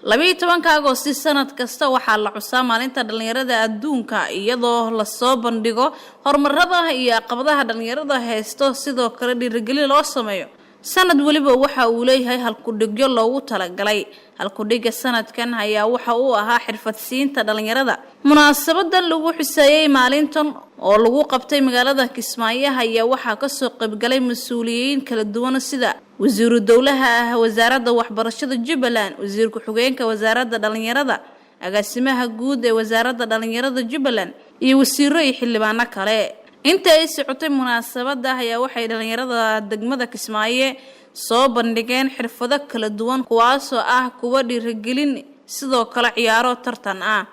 12-ka Agoosti sanad kasta waxaa la xusaa Maalinta Dhallinyarada Adduunka, iyadoo lasoo bandhigo horumarada iyo caqabadaha dhallinyarada haysto, sidoo kale dhiirigelin loo sameeyo. Sanad weliba waxa uu leeyahay halkudhigyo loogu talagalay. Halkudhigga sanadkan ayaa waxa uu ahaa xirfadsiinta dhallinyarada. Munaasabadan lagu xuseeyey maalintan oo lagu qabtay magaalada Kismaayo ayaa waxaa kasoo qaybgalay mas-uuliyiin kala duwan, sida wasiiru dowlaha ah Wasaaradda Waxbarashada Jubbaland, wasiir ku-xigeenka Wasaaradda Dhallinyarada, agaasimaha guud ee Wasaaradda Dhallinyarada Jubbaland iyo wasiiro iyo xildhibaano kale. Inta ay socotay munaasabada ayaa waxay dhallinyarada degmada Kismaayo soo bandhigeen xirfado kala duwan, kuwaasoo ah kuwa dhiirigelin, sidoo kale ciyaaro tartan ah.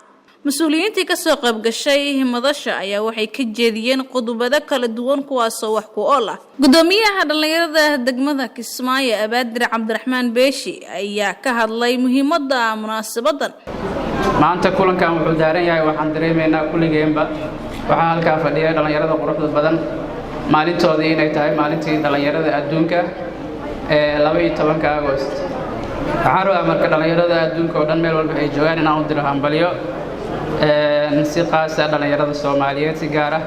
Mas-uuliyiintii kasoo qaybgashay madasha ayaa waxay ka jeediyeen khudbado kala duwan, kuwaasoo wax ku ool ah. Gudoomiyaha dhallinyarada degmada Kismaayo, Abaadir Cabdiraxmaan Beeshi, ayaa ka hadlay muhiimada munaasabadan. Maanta kulankan wuxuu daaran yahay, waxaan dareemaynaa kulligeenba, waxaa halkaa fadhiya dhallinyarada quruxda badan, maalintoodii inay tahay maalintii dhallinyarada adduunka ee 12-ka Agost. Waxaan rabaa marka dhallinyarada adduunka oo dhan, meel walba ay joogaan, inaan u diro hambalyo, si qaasa dhallinyarada Soomaaliyeed, si gaar ah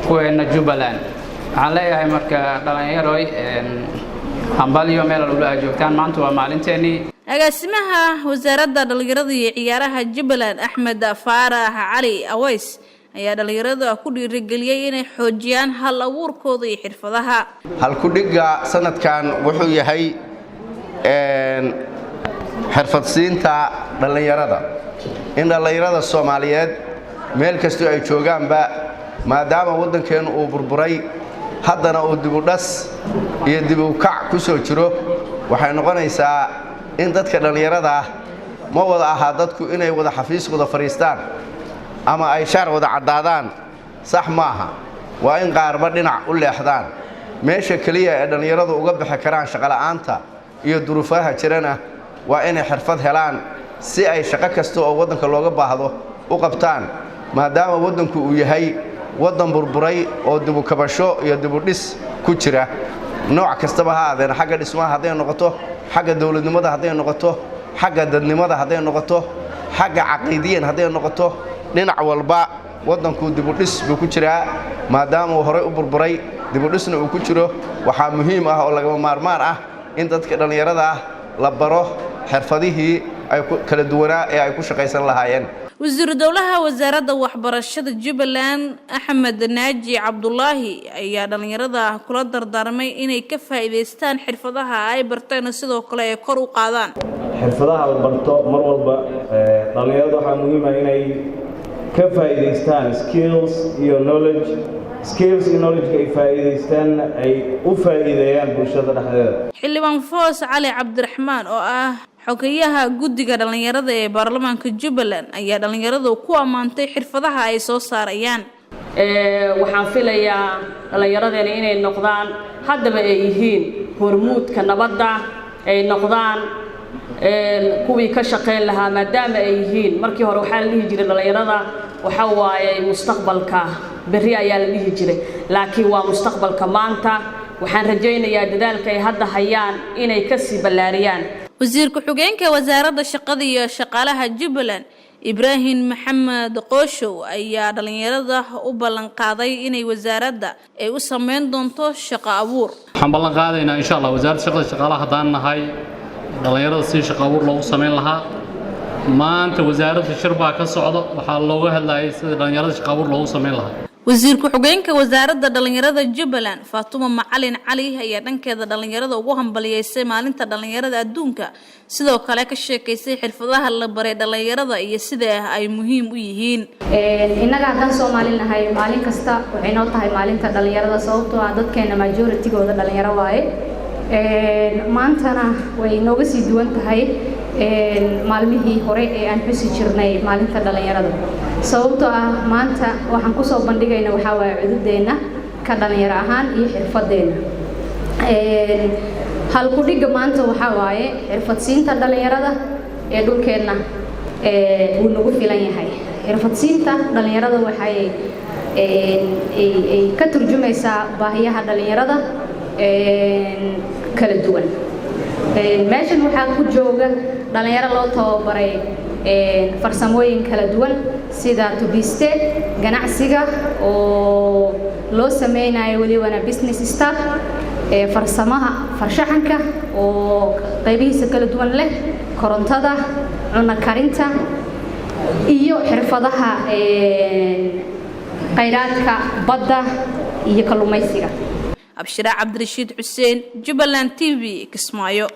kuweenna Jubbaland. Waxaan leeyahay marka, dhallinyaroy, hambalyo meel walba aad joogtaan, maanta waa maalinteennii. Agaasimaha Wasaaradda Dhallinyarada iyo Ciyaaraha Jubbaland, Axmed Faarax Cali Aweys, ayaa dhallinyarada ku dhiirigeliyey inay xoojiyaan hal abuurkooda iyo xirfadaha. Halkudhigga sanadkan wuxuu yahay xirfadsiinta dhallinyarada, in dhallinyarada Soomaaliyeed meel kastoo ay joogaanba, maadaama waddankeennu uu burburay, haddana uu dibudhas iyo dibukac ku soo jiro, waxay noqonaysaa in dadka dhallinyarada ah ma wada ahaa dadku inay wada xafiis wada fadhiistaan ama ay shaar wada caddaadaan. Sax maaha, waa in qaarba dhinac u leexdaan. Meesha keliya ee dhallinyaradu uga bixi karaan shaqola'aanta iyo duruufaha jirana waa inay xirfad helaan, si ay shaqo kasta oo waddanka looga baahdo u qabtaan, maadaama waddanku uu yahay waddan burburay oo dibukabasho iyo dibudhis ku jira, nooc kastaba ha aadeen, xagga dhismaha hadday noqoto, xagga dowladnimada hadday noqoto, xagga dadnimada hadday noqoto, xagga caqiidiyan hadday noqoto, dhinac walba waddanku dibudhis buu ku jiraa. Maadaama uu horey u burburay, dibudhisna uu ku jiro, waxaa muhiim ah oo lagama maarmaan ah in dadka dhallinyarada ah la baro xirfadihii ay kala duwanaa ee ay ku shaqaysan lahaayeen. Wasiiru dowlaha Wasaaradda Waxbarashada Jubbaland, Axmed Naaji Cabdulaahi, ayaa dhallinyarada kula dardaarmay inay ka faa'iidaystaan xirfadaha ay barteen, sidoo kale ay kor u qaadaan. Xirfadaha la barto mar walba dhallinyarada waxaa muhiim ah inay ka faa'iidaystaan skills iyo knowledge, skills iyo knowledge ay faa'iidaystaan, ay u faa'iideeyaan bulshada dhexdeeda. Xildhibaan Foos Cali Cabdiraxmaan, oo ah xogayaha guddiga dhallinyarada ee baarlamaanka Jubbaland, ayaa dhallinyaradu ku ammaantay xirfadaha ay soo saarayaan. Waxaan filayaa dhallinyaradeena inay noqdaan, haddaba ay yihiin, hormuudka nabadda, ay noqdaan kuwii ka shaqayn lahaa, maadaama ay yihiin. Markii hore waxaa la dhihi jiray dhallinyarada waxa waaye mustaqbalka berri ayaa la dhihi jiray, laakiin waa mustaqbalka maanta. Waxaan rajaynayaa dadaalka ay hadda hayaan inay kasii ballaariyaan. Wasiir ku-xigeenka Wasaaradda Shaqada iyo Shaqaalaha Jubbaland, Ibraahim Maxamed Qooshow, ayaa dhallinyarada u ballan qaaday inay wasaaradda ay u sameyn doonto shaqo abuur. Waxaan ballan qaadaynaa, insha Allah, Wasaaradda Shaqada Shaqaalaha haddaan nahay, dhallinyarada si shaqo abuur loogu sameyn lahaa. Maanta wasaaradda shir baa ka socda, waxaa looga hadlayay sidii dhallinyarada shaqo abuur loogu sameyn lahaa. Wasiir ku-xigeenka Wasaaradda Dhallinyarada Jubbaland, Faatuma Macalin Cali, ayaa dhankeeda dhallinyarada ugu hambaliyeysay Maalinta Dhallinyarada Adduunka, sidoo kale ka sheekaysay xirfadaha la baray dhallinyarada iyo sida ay muhiim u yihiin. Innaga haddaan Soomaali nahay, maalin kasta waxay noo tahay maalinta dhallinyarada, sababtoo ah dadkeena majoritygooda dhallinyaro waaye. Maantana way nooga sii duwan tahay maalmihii hore ee aan xusi jirnay maalinta dhallinyarada, sababtoo ah maanta waxaan kusoo bandhigayna waxaa waaye cududeenna ka dhallinyaro ahaan iyo xirfadeenna. Halkudhigga maanta waxaa waaye xirfadsiinta dhallinyarada ee dhulkeenna uu nagu filan yahay. Xirfadsiinta dhallinyarada waxay ay ka turjumaysaa baahiyaha dhallinyarada kala duwan. Meeshan waxaa ku jooga dhalinyaro loo tababaray farsamooyin kala duwan, sida tubiste, ganacsiga oo loo sameynayo welibana business staff, farsamaha farshaxanka oo qaybihiisa kala duwan leh, korontada, cunno karinta iyo xirfadaha khayraadka badda iyo kalluumaysiga. Abshira Cabdirashiid Xuseen, Jubbaland TV, Kismaayo.